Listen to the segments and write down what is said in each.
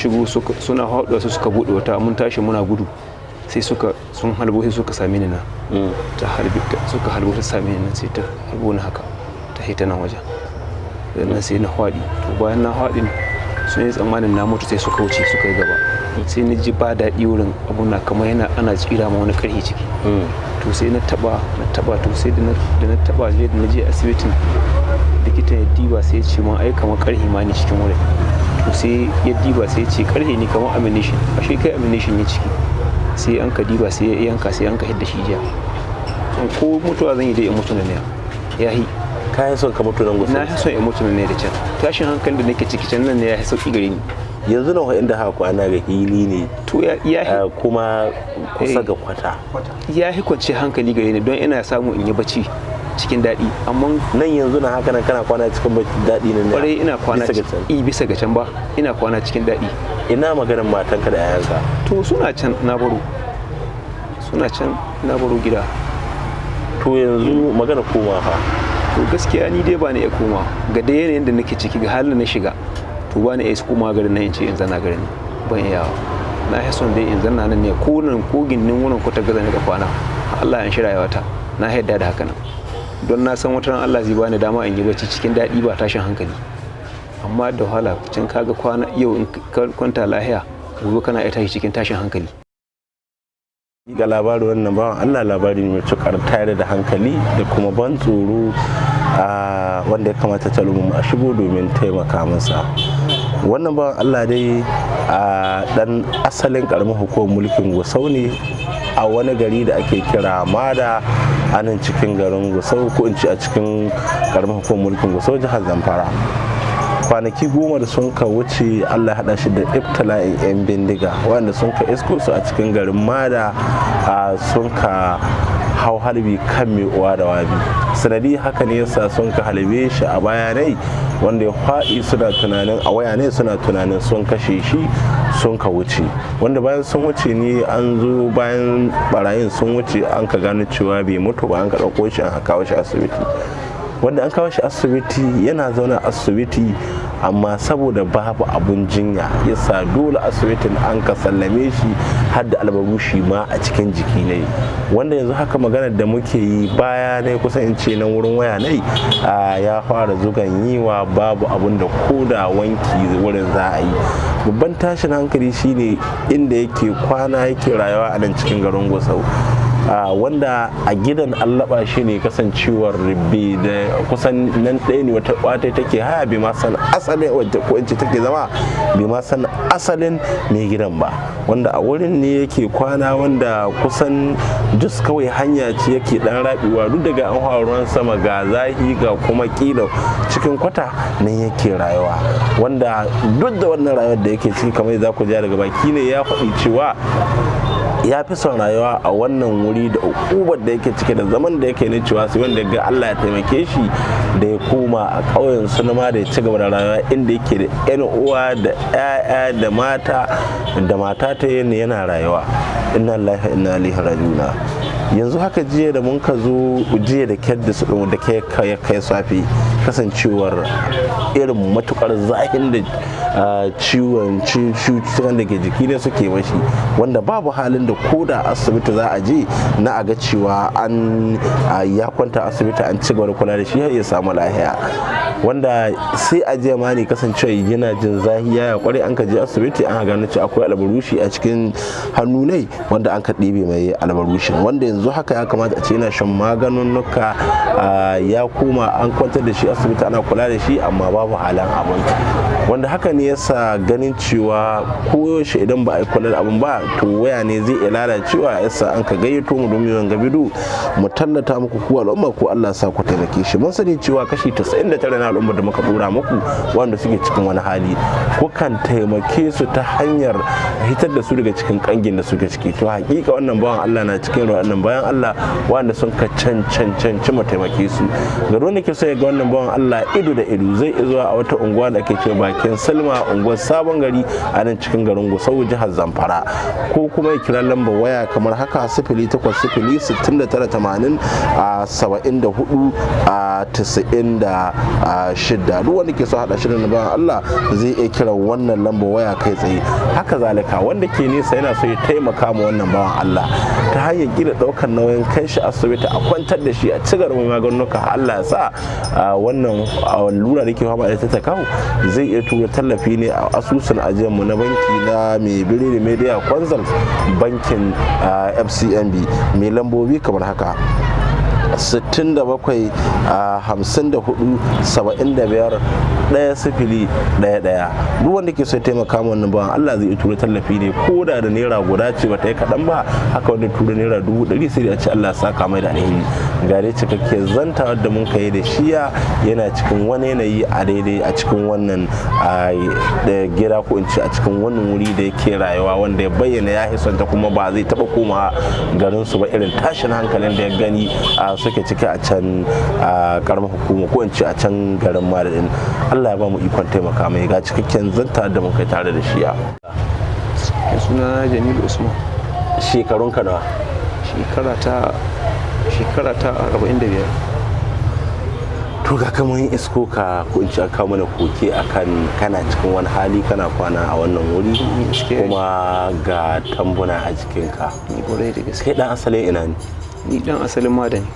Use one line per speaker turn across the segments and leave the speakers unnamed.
shigo suna haɗuwa su suka buɗe wata, mun tashi muna gudu, sai suka sun halbo, sai suka same ni na ta harbi, suka halbo ta same ni nan, sai ta halbo ni haka ta hita nan wajen. Sannan sai na haɗi. To bayan na haɗin, sun yi tsammanin na mutu, sai suka wuce suka yi gaba. Sai na ji ba daɗi wurin, abu na kamar yana ana tsira ma wani ƙarfi ciki. To sai na taba, na taba, to sai da na taba je da na je asibitin, likita ya diba sai ya ce man ai kamar ƙarfi ma ne cikin wurin. To sai ya diba sai ya ce ƙarfi ne kamar ammunition, ashe kai ammunition ne ciki. Sai an ka diba, sai ya yanka, sai an ka hidda shi jiya. Ko mutuwa zan yi dai in mutu na ne ya yi.
Ka yi son ka mutu nan gusa?
Na yi son in mutu ne da can. Tashin hankalin da nake ciki can nan ne ya yi sauki gare ni.
Yanzu nan inda haka kwana ga hili ne.
To ya
kuma kusa ga kwata.
Ya yi kwanci hankali gare ni don ina samu in yi bacci cikin daɗi, amma
nan yanzu na haka nan kana kwana cikin daɗi ne?
Kwarai, ina kwana bisa ga can ba, ina kwana cikin daɗi.
Ina maganar matanka da 'ya'yanka?
To suna can na baro, suna can na baro gida.
To yanzu magana koma fa?
To gaskiya ni dai ba ni iya koma ga dai yanayin da nake ciki, ga halin na shiga. To ba ni iya koma garin nan in ce in zana garin, ban iya. Na yi son dai in zanna nan ne, ko nan ko gindin wurin ko ta gaza ni ga kwana. Allah ya shi rayuwata, na yarda da haka nan, don na san wata ran Allah zai bani dama in yi bacci cikin daɗi ba tashin hankali. Amma da wahala can kaga kwana yau in kwanta lahiya, gobe kana iya tashi cikin tashin hankali.
Ga labarin wannan bawan Allah, labari mai matuƙar tayar da hankali da kuma ban tsoro, wanda ya kamata ta a shigo domin taimaka masa. Wannan bawan Allah dai a dan asalin karamin hukumar mulkin Gusau ne, a wani gari da ake kira Mada a nan cikin garin Gusau, ko in ce a cikin karamin hukumar mulkin Gusau, jihar Zamfara. Kwanaki 10 da sun ka wuce, Allah haɗa shi da ibtila'in 'yan bindiga wanda sun ka isko su a cikin garin Mada, sun ka hau harbi kan mai uwa da wabi. Sanadi haka ne yasa sun ka halbe shi a bayanai, wanda ya faɗi, suna tunanin a waya ne, suna tunanin sun kashe shi, sun ka wuce. Wanda bayan sun wuce ne an zo, bayan barayin sun wuce, an ka gano cewa bai mutu ba, an ka ɗauko shi an kawo shi asibiti. Wanda an kawo shi asibiti, yana zaune asibiti, amma saboda babu abun jinya yasa dole asibitin an ka sallame shi har da albarushi ma a cikin jiki ne. Wanda yanzu haka maganar da muke yi, baya ne kusan in ce nan wurin waya ne ya fara zugan yiwa, babu abun da koda wanki wurin za a yi. Babban tashin hankali shine inda yake kwana yake rayuwa a nan cikin garin Gusau, wanda a gidan allaba shi ne, kasancewar bai da kusan nan ɗaya ne wata kwata take haya, bai ma san asalin wadda ko in ce take zama, bai ma san asalin mai gidan ba, wanda a wurin ne yake kwana, wanda kusan just kawai hanya ce yake dan rabewa. Duk daga an hawa ruwan sama, ga zahi, ga kuma kila cikin kwata nan yake rayuwa. Wanda duk da wannan rayuwar da yake ciki, kamar za ku ja daga baki ne ya faɗi cewa ya fi son rayuwa a wannan wuri da ukubar da yake cike da zaman da yake na cewa sai wanda ga Allah ya taimake shi da ya koma a ƙauyen su ma da ya ci gaba da rayuwa inda yake da yan uwa da 'ya'ya da mata da mata ta yana rayuwa. Inna lillahi inna ilaihi raji'un. Yanzu haka jiya da mun ka zo jiya da kyar da su da ke kai safe, kasancewar irin matukar zahin da ciwon cututtukan da ke jiki ne suke mashi, wanda babu halin da koda asibiti za a je na a ga cewa an ya kwanta asibiti an ci gaba da kula da shi har ya samu lahiya. Wanda sai a jiya ma ne, kasancewa yana jin zahi ya kware, an ka je asibiti an gano cewa akwai albarushi a cikin hannu ne, wanda an ka ɗebe mai albarushin. Wanda yanzu haka ya kamata a ce yana shan maganinnuka, ya koma an kwantar da shi asibiti ana kula da shi, amma babu halin abin. Wanda haka ne yasa ganin cewa koyaushe idan ba a yi kula da abin ba, to waya ne zai iya lalacewa, yasa an ka gayyato mu domin wanga bidiyo mu tallata muku ku al'umma, ko Allah sa ku taimake shi. Mun sani cewa kashi 99 na al'ummar da muka dora muku wanda suke cikin wani hali, kukan taimake su ta hanyar hitar da su daga cikin kangin da suke ciki. To hakika wannan bawan Allah na cikin wannan bayan Allah wanda sun ka cancanci mu taimake su. Ga wanda ke so ya ga wannan bawan Allah ido da ido, zai iya zuwa a wata unguwa da ake cewa bakin Salma, unguwar Sabon Gari a nan cikin garin Gusau, jihar Zamfara, ko kuma ya kira lambar waya kamar haka: 080 69 80 74 98. 6. Duk wanda ke so hada shirin bayan Allah zai iya kira wannan lambar waya kai tsaye. Haka zalika wanda ke nesa yana so ya taimaka ma wannan bawan Allah ta hanyar gina daukar nauyin kai shi asibiti a kwantar da shi a ci gaba mai maganuka, Allah ya sa wannan lura da ke fama da ta kawo, zai iya tura tallafi ne a asusun ajiyar mu na banki na Mai Biredi Media Consult, bankin FCMB, mai lambobi kamar haka: 67 54 75 1 0 1 1. Duk wanda ke so ya taimaka ma wannan bawan Allah zai iya tura tallafi ne ko da da naira guda ce, bata yi kaɗan ba. Haka wanda tura naira 100,000, sai da a ce Allah ya saka mai da alheri. Ga dai cikakkiyar zanta da mun kai da shiya. Yana cikin wani yanayi a daidai a cikin wannan da gida, ko in ce a cikin wannan wuri da yake rayuwa, wanda ya bayyana ya hisanta kuma ba zai taba koma garin su ba, irin tashin hankalin da ya gani a suke ciki a can a karamar hukuma, ko in ce a can garin Madadin. Allah ya ba mu ikon taimaka mai. Ga cikakken zanta da mun kai tare da shiya.
Suna Jamilu Usman.
Shekarun ka nawa?
Shekara ta 45.
To, ga kamar isko ka, ko in ce aka mana koke akan kana cikin wani hali, kana kwana a wannan wuri,
Gaskiya.
kuma ga tambuna a jikinka.
Ni, kwarai da gaske.
Kai dan asalin ina ne?
Ni dan asalin Madani.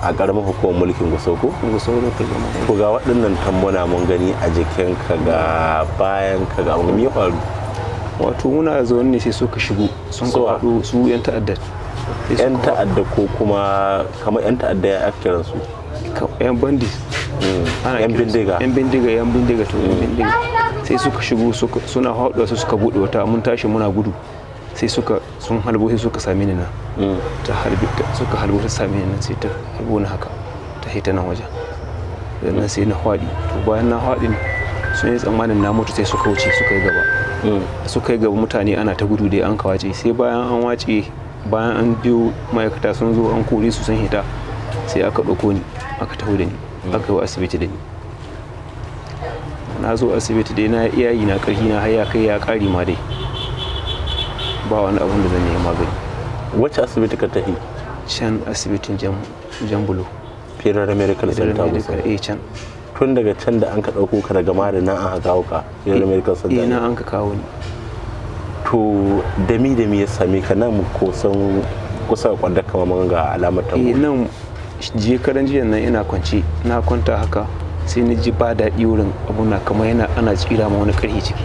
A karamar hukumar mulkin Gusau, ko?
Gusau Local Government.
To, ga waɗannan tambuna mun gani a jikinka, ga bayan ka, ga me ya faru?
Wato muna zaune ne sai suka shigo sun ka
Suwa?
faɗo, su yan ta'addar. Sai
Yan
suka
ta'adda, ko kuma kamar yan ta'adda ya ake kiransu?
Yan bandit ana
Yan
kiransu.
bindiga.
Yan bindiga, yan bindiga. To, yan bindiga sai suka shigo, suna haɗuwa su suka buɗe wata. Mun tashi muna gudu, sai suka sun halbo sai suka same ni nan. Ta harbi suka halbo ta same ni nan, sai ta harbo ni haka ta hita nan wajen. Sannan sai na haɗi. To, bayan na haɗin sun yi tsammanin na mutu, sai suka wuce suka yi gaba. Suka yi gaba, mutane ana ta gudu dai, an ka wace. Sai bayan an wace, bayan an biyo ma'aikata sun zo an kore su sun hita, sai aka ɗauko ni aka taho da ni, aka yi wa asibiti da ni. Na zo asibiti dai na iyayi na ƙarfi na har ya kai ya ƙari ma dai, ba wani abun da zan yi magani.
Wacce asibiti ka tafi?
Can asibitin Jambulo.
Federal Medical
Federal
Center
Medical
Gusau?
Eh, can.
Tun daga can da an ka ɗauko ka daga Mada nan an kawo ka Federal Medical Center?
Eh, nan an ka kawo ni.
To, dami ya same ka nan, ko san kusa kwanda kamar mun ga alamar
Eh,
tambo?
Nan shekaran jiya nan ina kwance, na kwanta haka, sai na ji ba daɗi wurin, abu na kamar yana ana tsira ma wani ƙarfi ciki.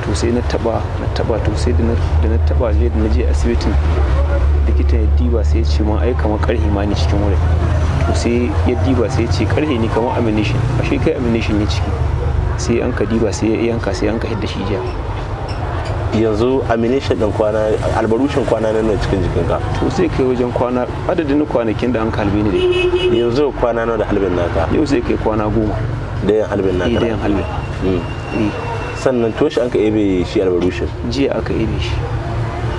To, sai na taba, na taba. To, sai da na taba je da na je asibitin, likita ya diba sai ya ce man ai kamar ƙarfi ma ne cikin wurin. To, sai ya diba sai ya ce ƙarfi ne kamar ammunition, ashe kai ammunition ne ciki. Sai an ka diba, sai ya yanka, sai an ka hidda shi jiya.
Yanzu ammunition din kwana, albarushin kwana nan ne cikin jikinka?
To, sai kai wajen kwana adadin kwanakin da an kalbe ni dai.
Yanzu kwana nawa da halbin naka?
Yau sai kai kwana 10.
Da yan halbin naka?
Da yan halbin. Eh.
Sannan toshi an ka ebe shi albarushin?
Jiya aka ebe shi.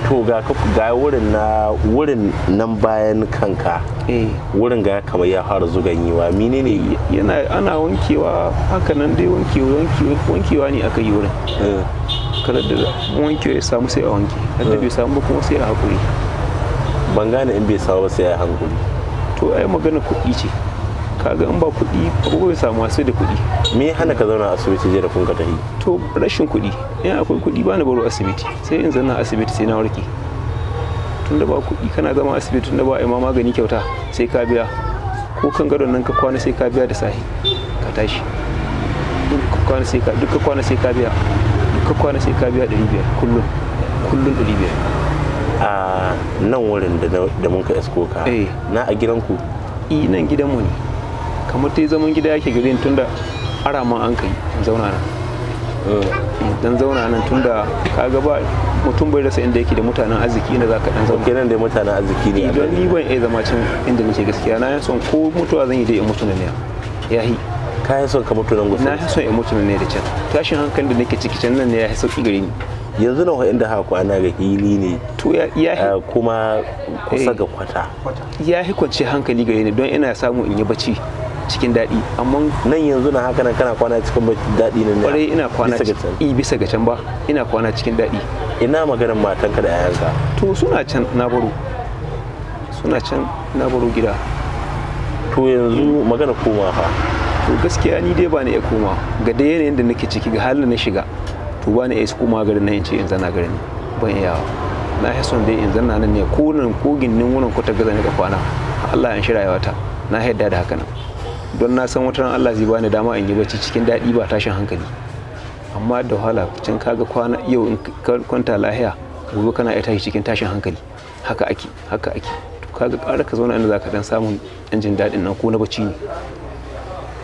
To, ga ga wurin na wurin nan bayan kanka.
Eh.
Wurin ga kamar ya fara zuganyewa, menene?
Yana ana wankewa haka nan dai, wankewa wankewa ne aka yi wurin. Kada da wankewa ya samu sai a wanke, kada bai samu ba kuma sai a haƙuri.
Ban gane, in bai samu ba sai ya hankuri?
To, ai magana kuɗi ce, kaga in ba kuɗi ko bai samu sai da kuɗi.
Me ya hana ka zauna a asibiti je da kun ka tafi?
To, rashin kuɗi. In akwai kuɗi ba na baro asibiti, sai in zanna asibiti sai na warke. Tunda ba kuɗi kana zama asibiti, tunda ba a yi ma magani kyauta, sai ka biya. Ko kan gadon nan ka kwana sai ka biya da sahi ka tashi. Duk ka kwana sai ka biya, duk ka kwana sai ka biya 500 kullum, kullum 500.
A nan wurin da mun ka isko ka
Eh.
na a gidanku?
I, nan gidanmu ne. Kamar ta zaman gida yake gare ni, tunda arama an kai in zauna nan. Dan zauna nan, tunda kaga ba mutum bai rasa inda yake da mutanen arziki inda zaka dan zauna.
Kenan dai mutanen arziki ne a
Idan
gari.
Ni ban iya zama can inda nake gaskiya. Na yi son ko mutuwa zan yi dai in mutu nan ne ya yi.
Ka yi son ka mutu nan
Na
gusa?
yi son in mutu nan ne da can tashin hankalin da nake ciki can nan ne ya yi sauki gare ni.
Yanzu nan inda haka kwana ga hili ne?
To, ya
kuma kusa
Eh.
ga kwata.
Ya yi kwanciyar hankali gare ni don ina samu in yi bacci cikin daɗi, amma
Nan yanzu na haka nan kana kwana cikin daɗi nan ne?
Kwarai, ina kwana
bisa ga can.
I, bisa ga can ba, ina kwana cikin daɗi.
Ina maganar matanka da 'ya'yanka?
To, suna can na baro, suna can na baro gida.
To, yanzu magana koma fa?
To gaskiya ni dai ba ni iya koma ga dai yanayin da nake ciki, ga halin na shiga, to ba ni iya koma garin nan in ce in zana garin ban iyawa. Na fi son dai in zanna nan ne, ko nan ko gindin wurin ko ta gaza ni ka kwana, Allah ya shi rayuwata. Na yarda da haka nan, don na san wata ran Allah zai bani dama in yi bacci cikin daɗi ba tashin hankali. Amma da wahala can kaga kwana yau in ka kwanta lahiya, gobe kana iya tashi cikin tashin hankali. Haka ake, haka ake. To kaga ƙara ka zauna inda zaka dan samun ɗan jin daɗin nan ko na bacci ne.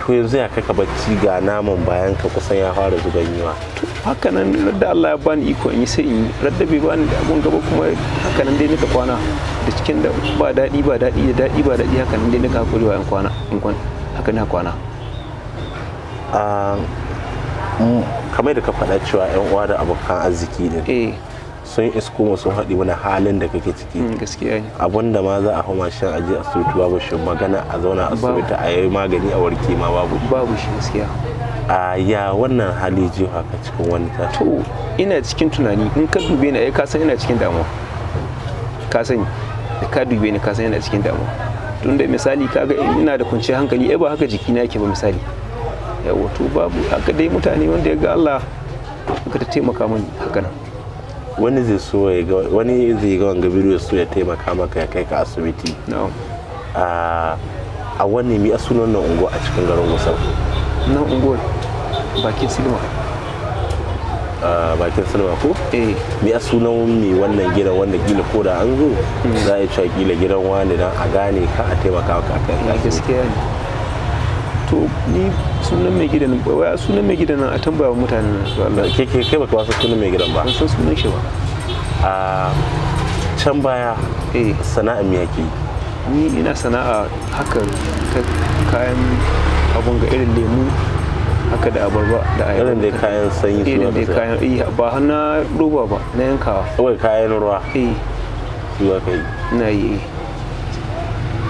To yanzu ya kai ka bacci ga naman bayan ka kusan ya fara zubanyewa?
To haka nan, radda Allah ya bani iko in yi sai in yi, radda bai bani da abun gaba kuma haka nan dai nika kwana da cikin da ba daɗi ba daɗi da daɗi ba daɗi, haka nan dai nika hakuri wa in kwana in kwana haka na kwana.
Kamar da ka faɗa cewa yan uwa da abokan arziki din sun isko mu sun haɗi wani halin da kake ciki.
Gaskiya ne.
Abun da ma za a hau mashin a je asibiti babu shi, magana a zauna asibiti a yi magani a warke ma babu.
Babu shi gaskiya.
A ya wannan hali jefa ka cikin wani tashi?
To ina cikin tunani, in ka dube ni ai ka san ina cikin damuwa. Ka sani da ka dube ni ka san ina cikin damuwa. Tunda misali kaga ina da kwanciyar hankali ai ba haka jikina yake ba misali. Yawa to babu haka dai, mutane wanda ya ga Allah ka ta taimaka mani haka nan.
Wani zai so ya ga, wani zai ga wanga bidiyo so ya taimaka maka ya kai ka asibiti.
Na'am.
A wani mi sunan nan unguwa a cikin garin Gusau?
Nan unguwar bakin Silma.
A bakin Silma ko?
Eh.
Mi sunan mi wannan gidan wanda kila ko da an zo za a cewa kila gidan wani dan a gane ka a taimaka maka a kai ka asibiti.
Gaskiya ne. To ni sunan mai gidan, wai sunan mai gidan nan a tambaya wa mutanen nan su Allah.
Ke ke kai baka wasu sunan mai gidan ba?
Ban san sunan shi ba.
A can baya sana'a me yake?
Ni ina sana'a haka ta kayan abun ga irin lemu haka da abarba da ayaba.
Irin dai kayan sanyi su
irin dai kayan, ba har na roba ba, na yankawa.
Kawai kayan ruwa?
Eh.
Su za ka yi?
Ina yi.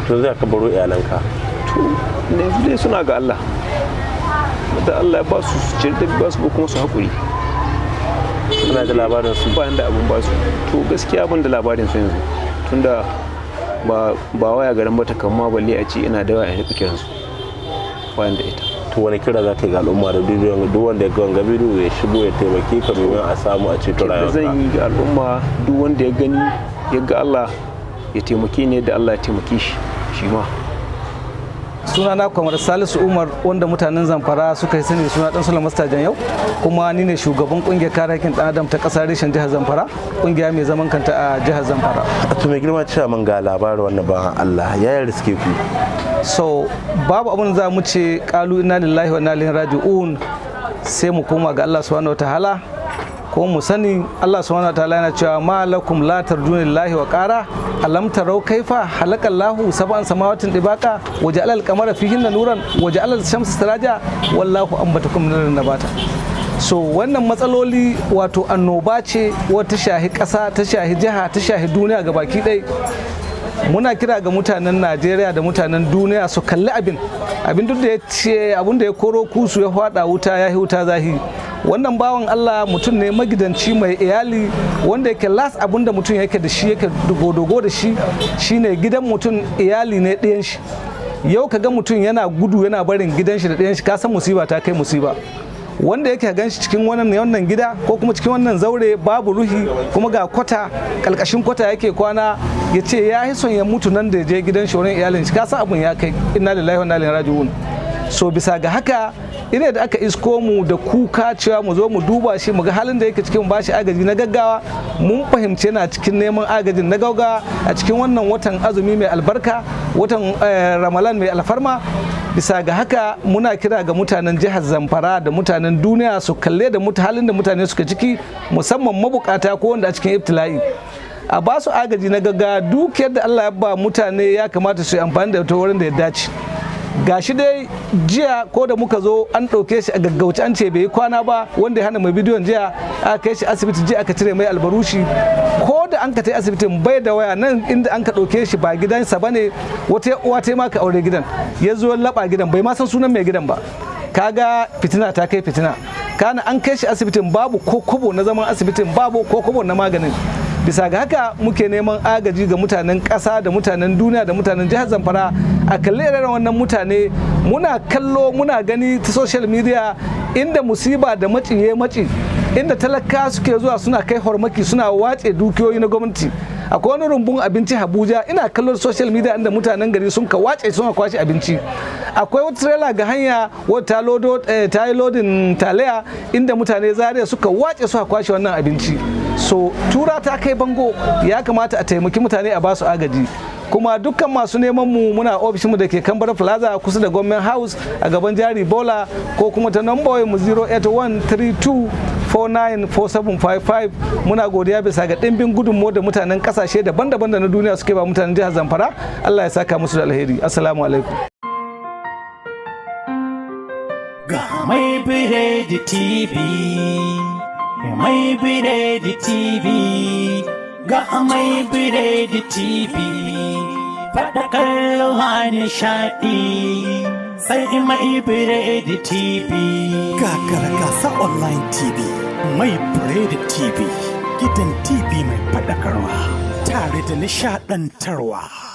To za ka baro iyalanka?
To yanzu dai suna ga Allah. Da Allah ya ba su su cire da ba su kuma su haƙuri.
Suna da labarin su?
Ba da abun ba su. To gaskiya ban da labarin su yanzu. Tunda ba waya garin ba ta kama balle a ce ina da waya in rika kiransu. Bayan da ita.
To wani kira za ka yi ga al'umma da duk wanda ya ga wanga bidiyo ya shigo ya taimake ka domin a samu a ceto rayuwarka?
Zan yi ga al'umma duk wanda ya gani ya ga Allah ya taimake ni da Allah ya taimake shi shi ma.
Sunana Kwamar Salisu Umar, wanda mutanen Zamfara suka yi sani suna Dan Sulaiman Master Yau, kuma ni ne shugaban kungiyar kare hakkin dan adam ta kasar reshen jihar Zamfara, kungiya mai zaman kanta a jihar Zamfara.
To mai girma cewa mun ga labarin wannan bawan Allah ya riske ku.
So babu abin za mu ce kalu inna lillahi wa inna ilaihi raji'un, sai mu koma ga Allah subhanahu wataala. Ko mu sani Allah subhanahu wataala yana cewa ma lakum la tarjuna lillahi wa qara alam tarau kaifa halakallahu sab'an samawatin dibaqa wa ja'ala al-qamara fihinna nuran wa ja'ala ash-shamsa siraja wallahu anbatakum min nabata. So wannan matsaloli wato annoba ce wata shahi ƙasa, ta shahi jiha, ta shahi duniya gabaki ɗaya. Muna kira ga mutanen Najeriya da mutanen duniya su kalli abin duk da ya ce abin da ya koro kusu ya fada wuta ya wuta zahi. Wannan bawan Allah mutum ne magidanci mai iyali wanda yake las abin da mutum yake da shi yake dogo da shi shine gidan mutum, iyali ne, ɗiyan shi. Yau ka ga mutum yana gudu yana barin gidan shi da ɗiyan shi, ka san musiba ta kai musiba. Wanda yake gan shi cikin wannan gida ko kuma cikin wannan zaure babu ruhi, kuma ga kwata kalkashin kwata yake kwana, ya ce ya yi son ya mutu nan da ya je gidan shi wurin iyalin shi, ka san abun ya kai inna lillahi wa inna ilaihi raji'un. So bisa ga haka ina da aka isko mu da kuka cewa mu zo mu duba shi mu ga halin da yake cikin, bashi agaji na gaggawa. Mun fahimci yana cikin neman agajin na gaggawa a cikin wannan watan azumi mai albarka, watan Ramalan mai alfarma. Bisa ga haka muna kira ga mutanen jihar Zamfara da mutanen duniya su kalle da halin da mutane suka ciki, musamman mabukata ko wanda a cikin ibtila'i, a ba su agaji na gaggawa. Dukiyar da Allah ya ba mutane ya kamata su yi amfani da ita wurin da ya dace. Gashi dai jiya ko da muka zo an ɗauke shi a gaggauce, an ce bai yi kwana ba, wanda ya hana mai bidiyon jiya aka kai shi asibiti jiya aka cire mai albarushi. Ko da an ka tai asibitin bai da waya, nan inda an ka ɗauke shi ba gidansa ba ne, wata uwa ta ma ka aure gidan ya zo laɓa gidan bai ma san sunan mai gidan ba. Kaga fitina ta kai fitina. Kana an kai shi asibitin babu ko kobo na zaman asibitin, babu ko kobo na maganin. Bisa ga haka muke neman agaji ga mutanen ƙasa da mutanen duniya da mutanen jihar Zamfara, a kalli irin wannan mutane. Muna kallo, muna gani ta social media inda musiba da maciye maci, inda talaka suke zuwa suna kai hormaki, suna wace dukiyoyi na gwamnati. Akwai wani rumbun abinci Abuja, ina kallon social media inda mutanen gari sun ka wace, suna kwashe abinci. Akwai wata trailer ga hanya wata lodo ta yi lodin taliya, inda mutane Zaria suka wace, suka kwashe wannan abinci. So tura ta kai bango, ya kamata a taimaki mutane, a basu agaji. Kuma dukkan masu neman mu, muna ofishinmu da ke Kambara Plaza, kusa da Government House, a gaban Jari Bola, ko kuma ta number mu 08132494755. Muna godiya bisa ga ɗimbin gudunmuwa da mutanen kasashe daban-daban da na duniya suke ba mutanen jihar Zamfara. Allah ya saka musu da alheri. Assalamu alaikum.
Ga Mai Biredi TV, Mai Biredi TV, ga Mai Biredi TV, faɗakar ruwa nishaɗi, sai Mai Biredi TV.
Gagara gasa online TV, Mai Biredi TV, gidan TV mai faɗakarwa, tare da nishaɗantarwa.